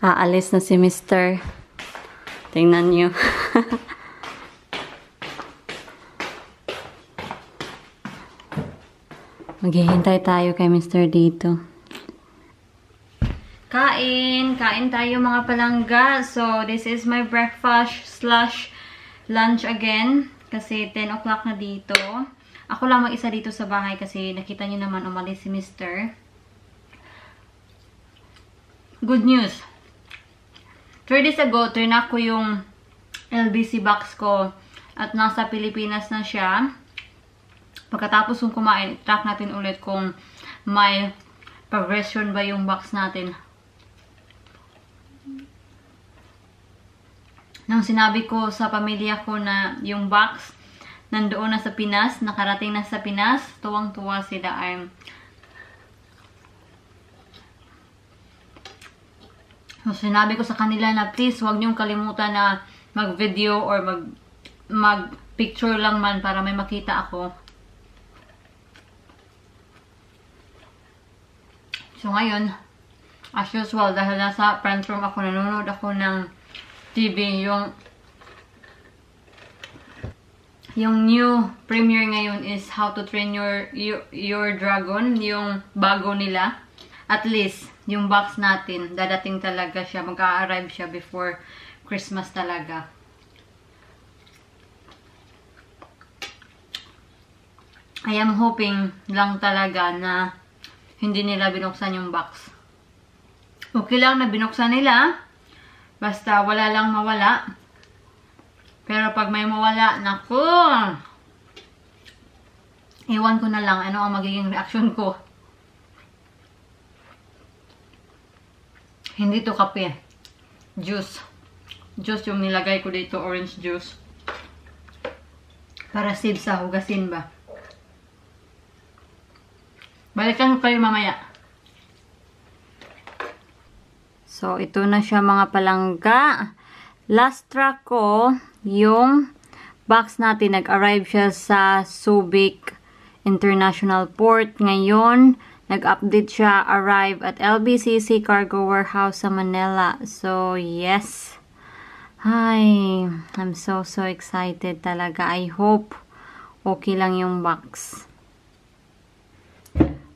Aalis na si Mr. Tingnan nyo. Maghihintay tayo kay Mr. dito. Kain tayo mga palangga. So, this is my breakfast slash lunch again. Kasi 10 o'clock na dito. Ako lang mag-isa dito sa bahay kasi nakita nyo naman umalis si Mr. Good news. 3 days ago, trinak ko yung LBC box ko at nasa Pilipinas na siya. Pagkatapos kong kumain, track natin ulit kung may progression ba yung box natin. Nang sinabi ko sa pamilya ko na yung box nandoon na sa Pinas, nakarating na sa Pinas, tuwang-tuwa sila. So, sinabi ko sa kanila na please huwag niyong kalimutan na mag-video or mag-picture lang man para may makita ako. So, ngayon, as usual, dahil nasa front room ako, nanonood ako ng TV, yung new premiere ngayon is How to Train Your Dragon, yung bago nila. At least, yung box natin, dadating talaga siya, mag-a-arrive siya before Christmas talaga. I am hoping lang talaga na hindi nila binuksan yung box. Okay lang na binuksan nila. Basta wala lang mawala. Pero pag may mawala, naku! Iwan ko na lang ano ang magiging reaction ko. Hindi to kape. Juice. Juice yung nilagay ko dito. Orange juice. Para save sa hugasin ba. Balikan ko kayo mamaya. So, ito na siya mga palangga. Last track ko, yung box natin, nag-arrive siya sa Subic International Port. Ngayon, nag-update siya, arrive at LBCC Cargo Warehouse sa Manila. So, yes. Hi, I'm so excited talaga. I hope okay lang yung box.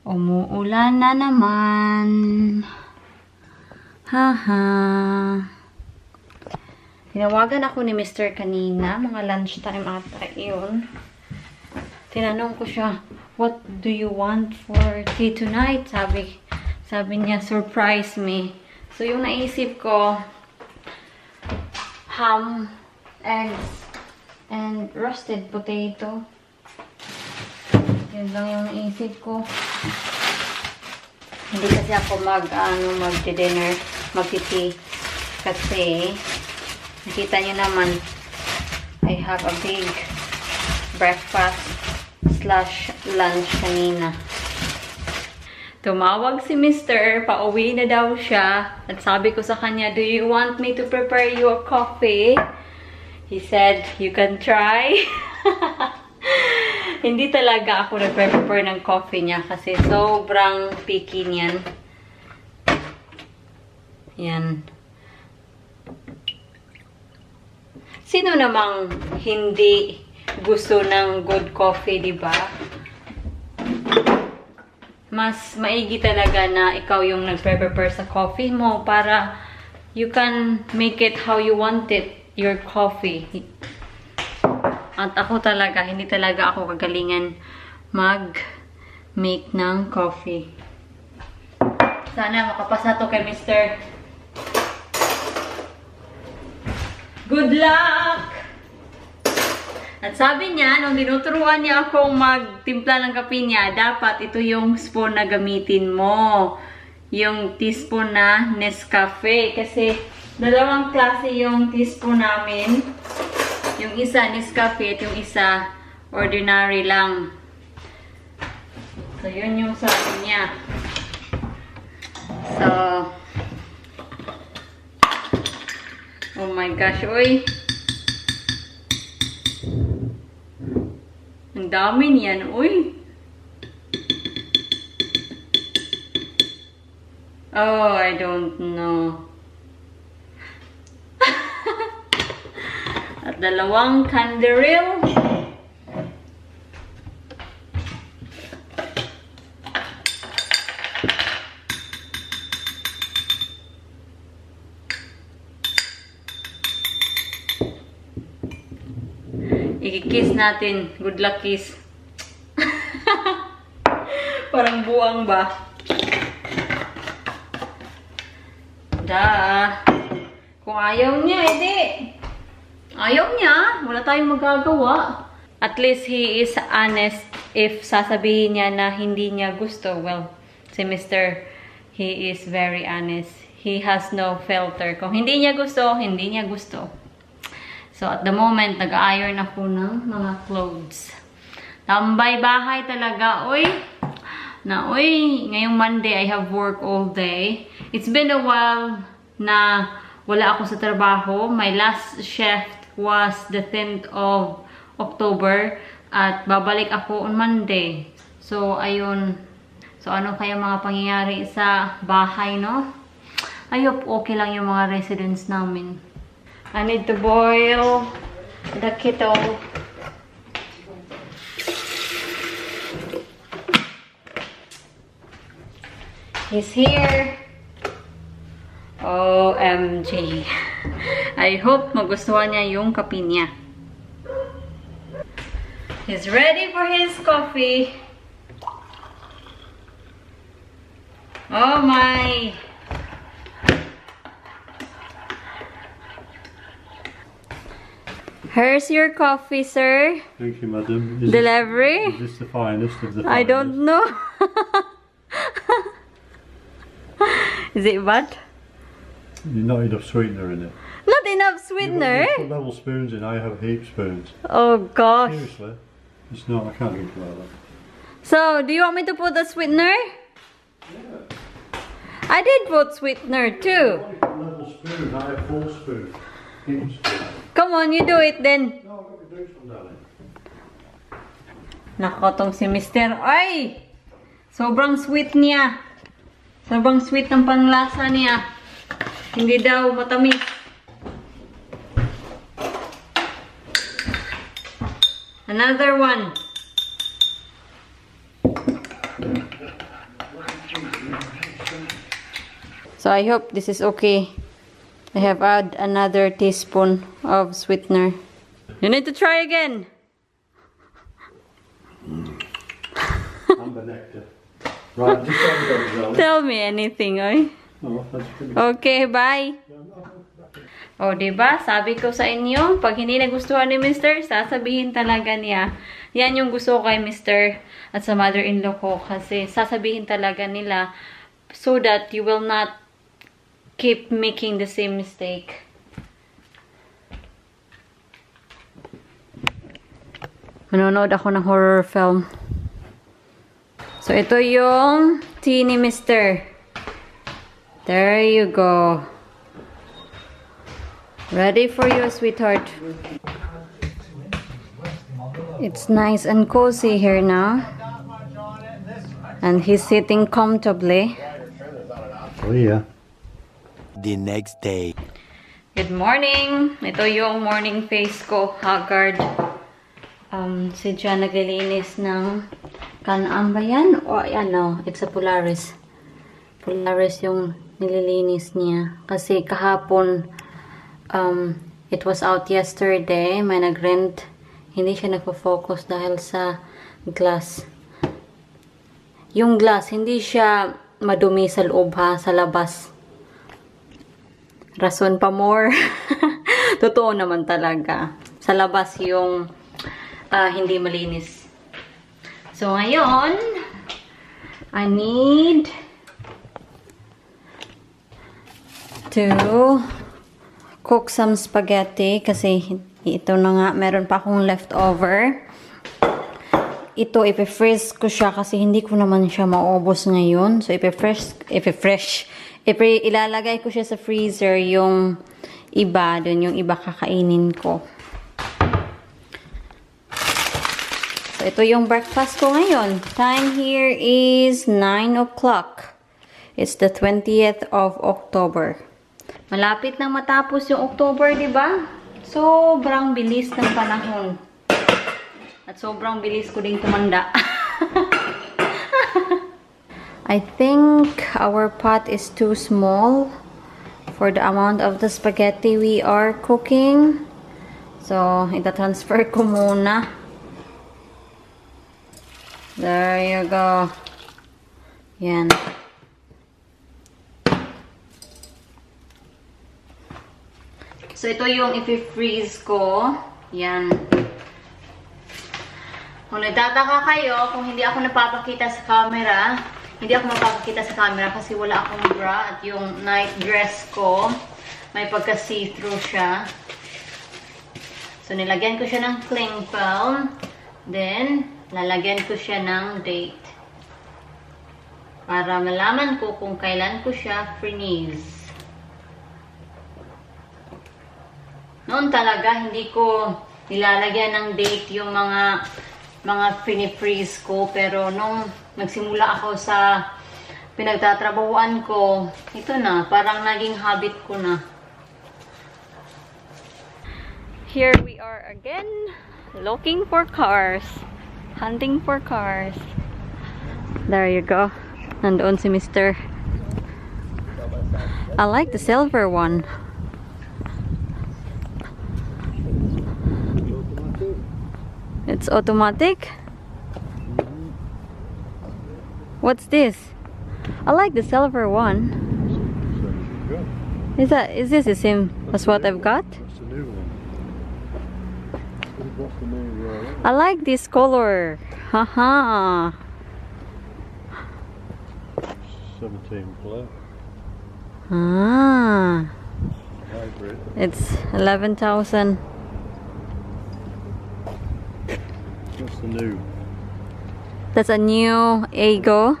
Umuulan na naman. Haha. Tinawagan ako ni Mr. kanina. Mga lunchtime ata yun. Tinanong ko siya, what do you want for tea tonight? Sabi niya, surprise me. So, yung naisip ko, ham, eggs, and roasted potato. Yun lang yung naisip ko. Hindi kasi ako mag-dinner, mag-tea. Kasi, nakita niyo naman, I have a big breakfast slash lunch kanina. Tumawag si Mr. Pauwi na daw siya. At sabi ko sa kanya, do you want me to prepare you a coffee? He said, you can try. Hindi talaga ako nagpe-prepare ng coffee niya kasi sobrang picky niyan. Yan. Sino namang hindi gusto ng good coffee, di ba? Mas maigi talaga na ikaw yung nagpe-prepare sa coffee mo para you can make it how you want it, your coffee. At ako talaga, hindi talaga ako kagalingan mag-make ng coffee. Sana makapasa to kay Mr. Good luck! At sabi niya, nung tinuturuan niya akong magtimpla ng kape niya, dapat ito yung spoon na gamitin mo. Yung teaspoon na Nescafe. Kasi dalawang klase yung teaspoon namin. Yung isa Nescafe at yung isa ordinary lang. So, yun yung sabi niya. So, oh my gosh, uy. Ang dami niyan, uy. Oh, I don't know. Dalawang canderil. I-kiss natin. Good luck kiss. Parang buwang ba? Kung ayaw niya, edi. Ayaw niya. Wala tayong magagawa. At least he is honest if sasabihin niya na hindi niya gusto. Well, si Mr. He is very honest. He has no filter. Kung hindi niya gusto, hindi niya gusto. So, at the moment, nag-iron ako ng mga clothes. Tambay bahay talaga. Uy, ngayong Monday, I have work all day. It's been a while na wala ako sa trabaho. My last shift was the 10th of October. At babalik ako on Monday. So, ayun. So, ano kaya mga pangyayari sa bahay, no? I hope okay lang yung mga residents namin. I need to boil the kettle. He's here. OMG. I hope magustuhan niya yung kape niya. He's ready for his coffee. Oh my. Here's your coffee, sir. Thank you, madam. Delivery? Is this the finest of the finest? I don't know. Is it bad? Not enough sweetener in it. Not enough sweetener? You put level spoons in, I have heap spoons. Oh gosh. Seriously? It's not, I can't drink like that. So, do you want me to put the sweetener? Yeah. I did put sweetener too. I put level spoons, I have full spoons. Heap spoons. Come on, you do it then. No, I've got to do some, darling. Nako, tong si Mr. Ay! Sobrang sweet niya. Sobrang sweet ng panglasa niya. Hindi daw matamis. Another one. So I hope this is okay. I have add another teaspoon of sweetener. You need to try again. I'm the nectar. Right, just let me go, darling. Tell me anything, oy. Oh, that's pretty. Okay, bye. O, diba? Sabi ko sa inyo, pag hindi nagustuhan ni Mr., sasabihin talaga niya. Yan yung gusto ko kay Mr. at sa mother-in-law ko. Kasi sasabihin talaga nila so that you will not keep making the same mistake. Manonood ako ng horror film. So, ito yung tea ni Mr. There you go. Ready for you, sweetheart. It's nice and cozy here now. And he's sitting comfortably. Oh, yeah. The next day. Good morning! Ito yung morning face ko, haggard. Si John naglilinis ng kanaan ba yan? O ano, it's a Polaris. Polaris yung nililinis niya. Kasi kahapon, it was out yesterday. May nag-rent. Hindi siya nagpo-focus dahil sa glass. Yung glass, hindi siya madumi sa loob ha, sa labas. Rason pa more. Totoo naman talaga. Sa labas yung hindi malinis. So, ngayon, I need to cook some spaghetti kasi ito na nga, meron pa akong leftover. Ito, ipe-freeze ko siya kasi hindi ko naman siya maubos ngayon. So, ilalagay ko siya sa freezer yung iba, dun yung iba kakainin ko. So, ito yung breakfast ko ngayon. Time here is 9 o'clock. It's the 20th of October. Malapit nang matapos yung October, di ba? Sobrang bilis ng panahon. At sobrang bilis ko ding tumanda. I think our pot is too small for the amount of the spaghetti we are cooking. So, ita-transfer ko muna. There you go. Yan. So, ito yung i-freeze ko. Yan. Kung nagtataka kayo, kung hindi ako napapakita sa camera, hindi ako mapapakita sa camera kasi wala akong bra at yung night dress ko, may pagka-see-through siya. So, nilagyan ko siya ng cling film. Then, lalagyan ko siya ng date. Para malaman ko kung kailan ko siya freeze. Noon talaga, hindi ko nilalagyan ng date yung mga fini-freeze ko. Pero nung nagsimula ako sa pinagtatrabahuan ko, ito na, parang naging habit ko na. Here we are again, looking for cars. Hunting for cars. There you go. Nandoon si Mr. I like the silver one. It's automatic? What's this? I like the silver one. Is this the same as what I've got? That's the new one. What's the new I like this color. Haha. 17 black. Ah. Hybrid. It's 11,000. What's the new? That's a new Ego.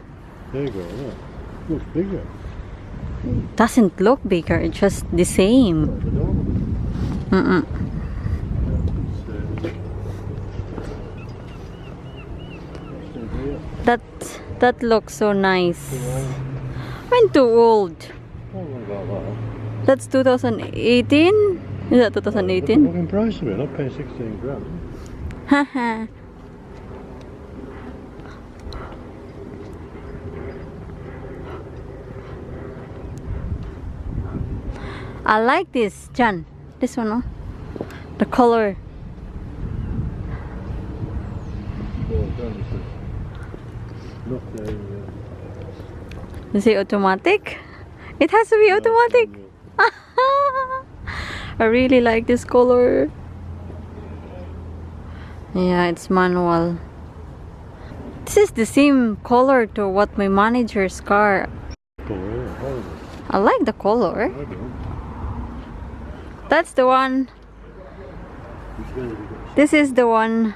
There you go, yeah. Looks bigger. Doesn't look bigger, it's just the same. The normal. Mm-mm. That looks so nice. I'm too old. Oh my god, That's 2018? Is that 2018? What fucking price of it? I'm paying 16 grand. Haha. I like this, Jan. This one, no? The color. Well done, this is nothing. Is it automatic? It has to be automatic. I really like this color. Yeah, it's manual. This is the same color to what my manager's car. I like the color. That's the one. This is the one.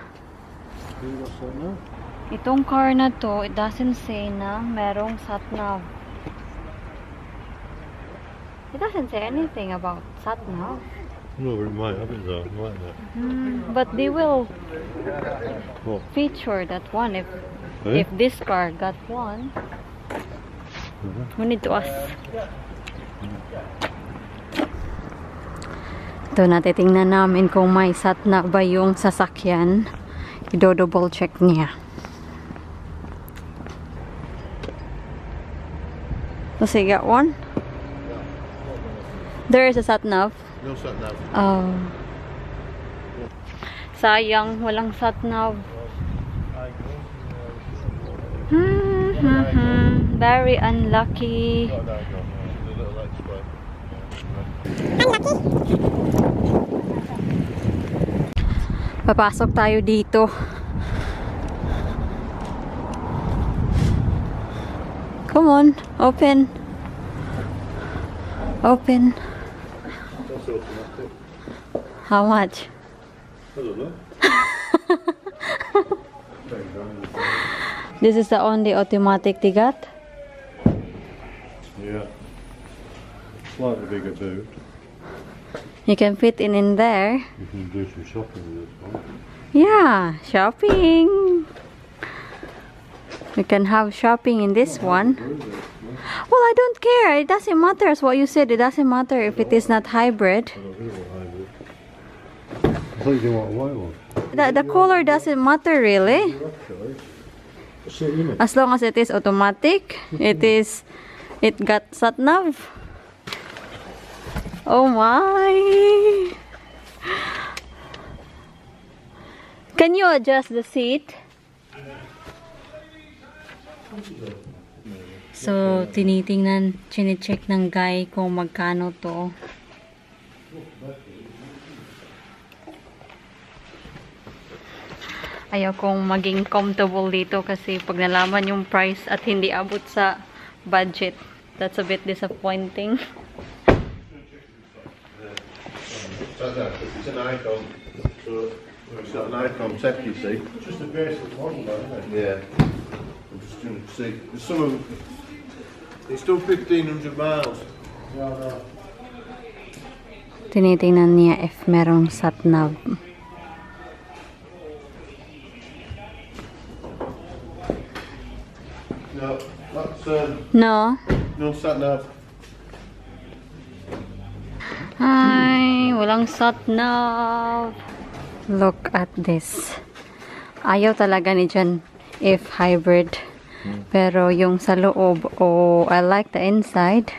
Itong car na to, it doesn't say na merong sat-nav. It doesn't say anything about sat-nav. No, but it might have it though, might not. But they will What? feature that one if Eh? if this car got one. We need to ask. Ito, natitingnan namin kung may sat-nav ba yung sasakyan. I-double check niya. Does he got one? There is a sat-nav. No sat nav. Oh. Sayang, walang sat-nav. Very unlucky. Papasok tayo dito. Come on, open. Open. That's automatic. How much? I don't know. This is the only automatic they got? Yeah. Slightly bigger boot. You can fit in there. You can do some shopping with this one. Yeah, shopping. You can have shopping in this one. Well, I don't care. It doesn't matter. As what you said, it doesn't matter if it is not hybrid. I don't think it's hybrid. thought you want a white one. The color doesn't matter really. See, you know. As long as it is automatic, it got sat nav. Oh my! Can you adjust the seat? So, tinitingnan, chine-check ng guy kung magkano to. Ayaw kong maging comfortable dito kasi pag nalaman yung price at hindi abot sa budget, that's a bit disappointing. It's an icon. So it's got an icon tech, you see. Just a basic model, isn't it? Yeah. I'm just going to see. There's some of them. It's still 1,500 miles. Yeah, no. Tinitingnan niya if merong sat nav. No, that's No? no sat nav. Ay, walang sat nav. Look at this. Ayaw talaga ni Jan if hybrid. Pero yung sa loob, oh, I like the inside.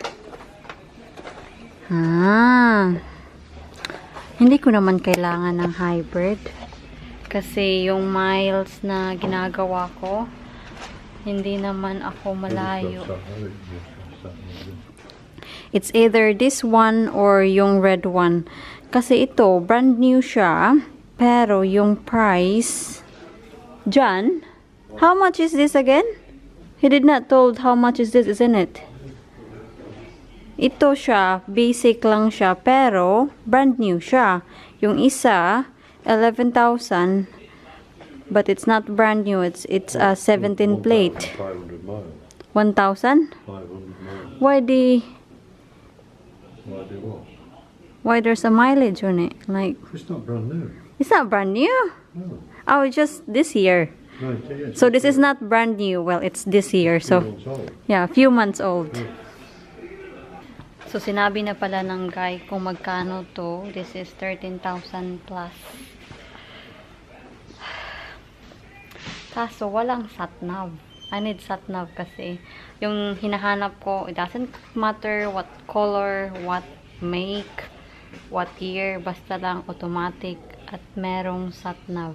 Hindi ko naman kailangan ng hybrid. Kasi yung miles na ginagawa ko, hindi naman ako malayo. It's either this one or yung red one. Kasi ito, brand new siya. Pero yung price... John, how much is this again? He did not told how much is this, isn't it? Ito siya, basic lang siya, pero brand new siya. Yung isa, 11,000, but it's not brand new. It's a 17 plate. 500 miles. 1,000? 500 miles. Why Why do what? why there's a mileage on it? Like, It's not brand new. it's not brand new. No. Oh, it's just this year. No, it's So this is not brand new. Well, it's this year. So months old. yeah, a few months old. So sinabi na pala ng guy kung magkano to. This is 13,000 plus. Kaso walang satnav. I need satnav kasi yung hinahanap ko, it doesn't matter what color, what make, what year, basta lang automatic at merong satnav.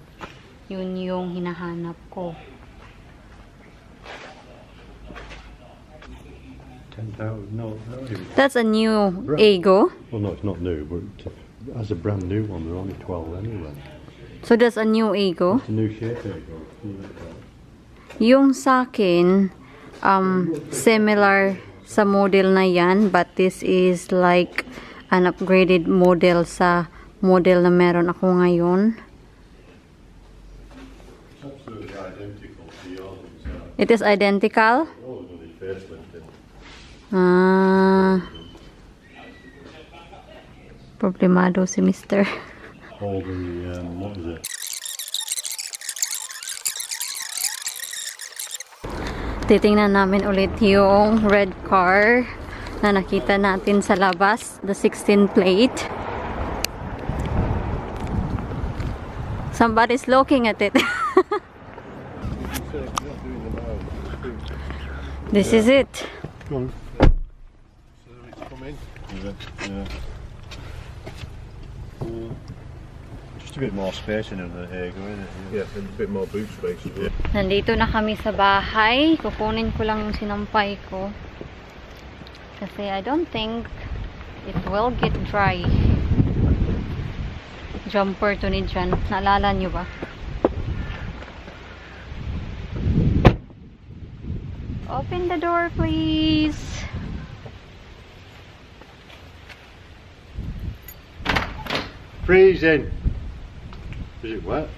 Yun yung hinahanap ko. 10,000. No, not even. That's a new Ego. Well, no, it's not new, but as a brand new one, they're only 12 anyway. So that's a new Ego. It's a new shape there, though. Yung sa akin, similar sa model na yan, but this is like an upgraded model sa model na meron ako ngayon. It's absolutely identical to yours. It is identical. Oh, it's only facelifted. Problemado si Mr. All the, what is it? Titingnan namin ulit yung red car na nakita natin sa labas, the 16 plate. Somebody's looking at it. This is it. Go on. So it's come in. Yeah. Just a bit more space in the Ego, isn't it? Yeah, and a bit more boot space as well. Nandito na kami sa bahay. Kukunin ko lang yung sinampay ko. Kasi I don't think it will get dry. Jumper to ni Jan. Naalala nyo ba? Open the door, please. Freezing. Is it wet?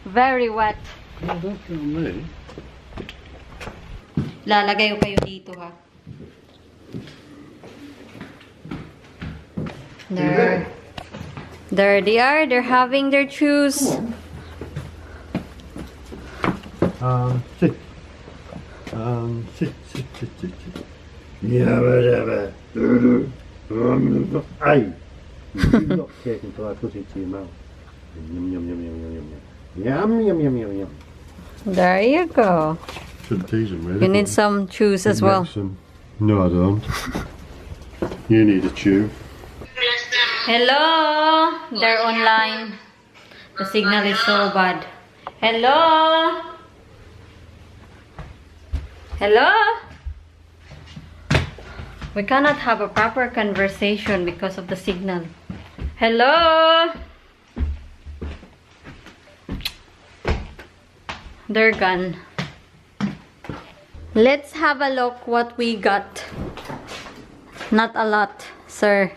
Very wet. No, don't tell me. Lalagay ko kayo dito, ha? There they are. They're having their chews. Sit. Sit. Yeah, whatever. Hey! You do not take until I put it to your mouth. Yum, yum, yum, yum, yum, yum, yum. Yum, yum, yum, yum, yum. There you go. Shouldn't tease them, really. You need but some chews as you well. get some. No, I don't. You need a chew. Hello! They're online. The signal is so bad. Hello! Hello? We cannot have a proper conversation because of the signal. Hello? They're gone. Let's have a look what we got. Not a lot, sir.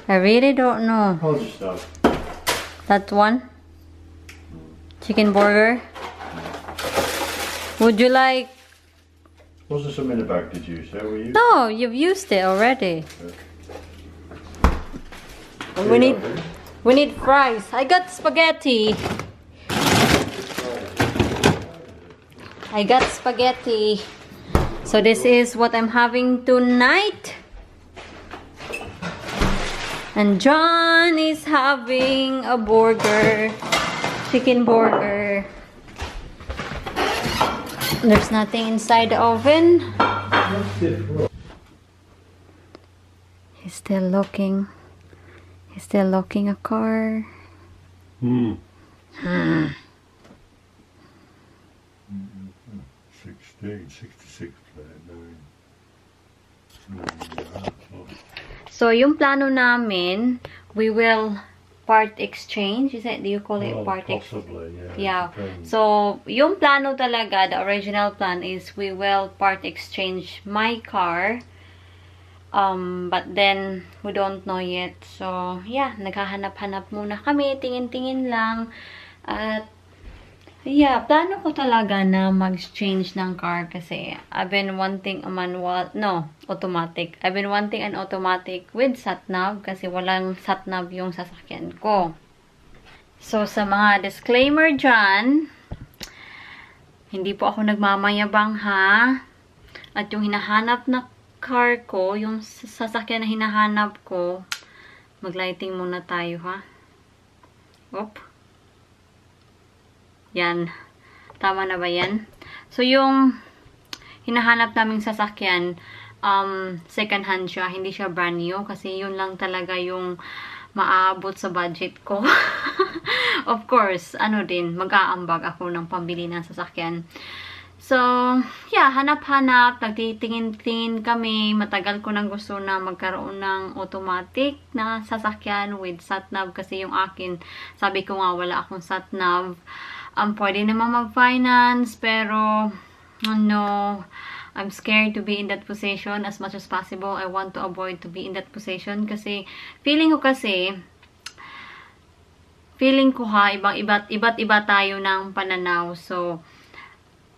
I really don't know. Hold your stuff. That one? Chicken burger? Would you like... Was there some in the bag, did you say? Were you? No, you've used it already. Okay. We need fries. I got spaghetti. I got spaghetti. So this is what I'm having tonight. And John is having a burger. Chicken burger. There's nothing inside the oven. He's still looking. He's still locking a car. 16, 66, 9. So, yung plano namin, we will part exchange. Is it? Do you call it Well, part exchange? possibly, yeah. Yeah. Depends. So, yung plano talaga, the original plan is we will part exchange my car. But then, we don't know yet. So, yeah, naghahanap-hanap muna kami. Tingin-tingin lang. At, yeah, plano ko talaga na mag-exchange ng car kasi I've been wanting a manual, no, automatic. I've been wanting an automatic with sat-nav kasi walang sat-nav yung sasakyan ko. So, sa mga disclaimer dyan, hindi po ako nagmamayabang ha. At yung hinahanap na car ko, yung sasakyan na hinahanap ko, mag-lighting muna tayo ha. Oop. Yan. Tama na ba yan? So, yung hinahanap naming sasakyan, second hand siya. Hindi siya brand new. Kasi yun lang talaga yung maaabot sa budget ko. Of course, ano din, mag-aambag ako ng pambili ng sasakyan. So, yeah, hanap-hanap, nagtitingin-tingin kami. Matagal ko nang gusto na magkaroon ng automatic na sasakyan with sat-nav kasi yung akin, sabi ko nga wala akong sat-nav. Pwede naman mag-finance, pero no, I'm scared to be in that position as much as possible. I want to avoid to be in that position kasi feeling ko ha, iba't iba tayo ng pananaw. So,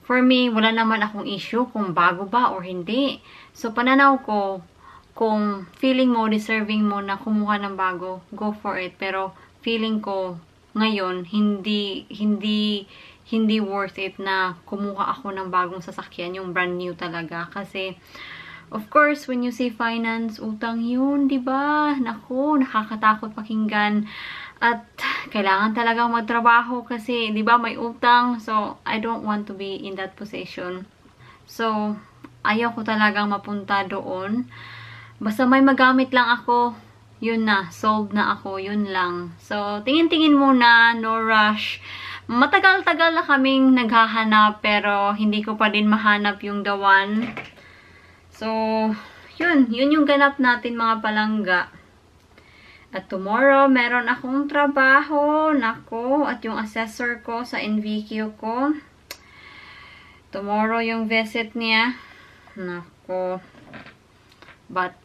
for me, wala naman akong issue kung bago ba or hindi. So, pananaw ko, kung feeling mo, deserving mo na kumuha ng bago, go for it. Pero, feeling ko, ngayon, hindi worth it na kumuha ako ng bagong sasakyan, yung brand new talaga. Kasi, of course, when you say finance, utang yun, diba? Naku, nakakatakot pakinggan. At, kailangan talagang magtrabaho kasi, diba, may utang. So, I don't want to be in that position. So, ayaw ko talagang mapunta doon. Basta may magamit lang ako, yun na, sold na ako, yun lang. So, tingin-tingin muna, no rush. Matagal-tagal na kaming naghahanap, pero hindi ko pa din mahanap yung the one. So, yun yung ganap natin mga palangga. At tomorrow, meron akong trabaho, nako, at yung assessor ko sa NVQ ko. Tomorrow yung visit niya, nako. But,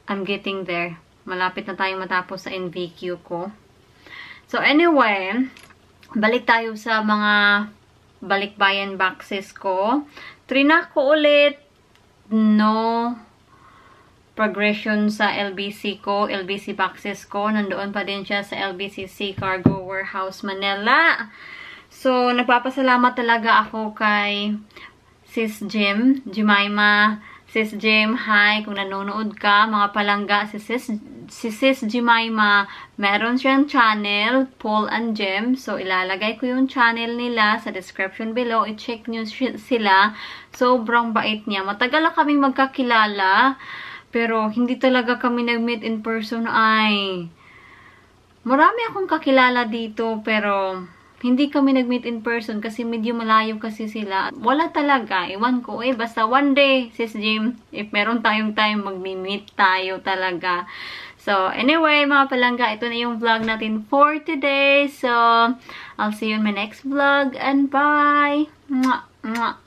I'm getting there. Malapit na tayong matapos sa NVQ ko. So, anyway, balik tayo sa mga balikbayan boxes ko. Trinak ko ulit. No progression sa LBC ko. LBC boxes ko. Nandoon pa din siya sa LBCC Cargo Warehouse, Manila. So, nagpapasalamat talaga ako kay Sis Jemima. Sis Jem, hi, kung nanonood ka, mga palangga, si Sis Jemima, meron siyang channel, Paul and Jem. So, ilalagay ko yung channel nila sa description below. I-check nyo sila. Sobrang bait niya. Matagal na kaming magkakilala, pero hindi talaga kami nag-meet in person. Ay, marami akong kakilala dito, pero hindi kami nag-meet in person kasi medyo malayo kasi sila. Wala talaga. Iwan ko basta one day, Sis Jim, if meron tayong time, mag-meet tayo talaga. So, anyway, mga palangga, ito na yung vlog natin for today. So, I'll see you in my next vlog and bye! Mwah! Mwah!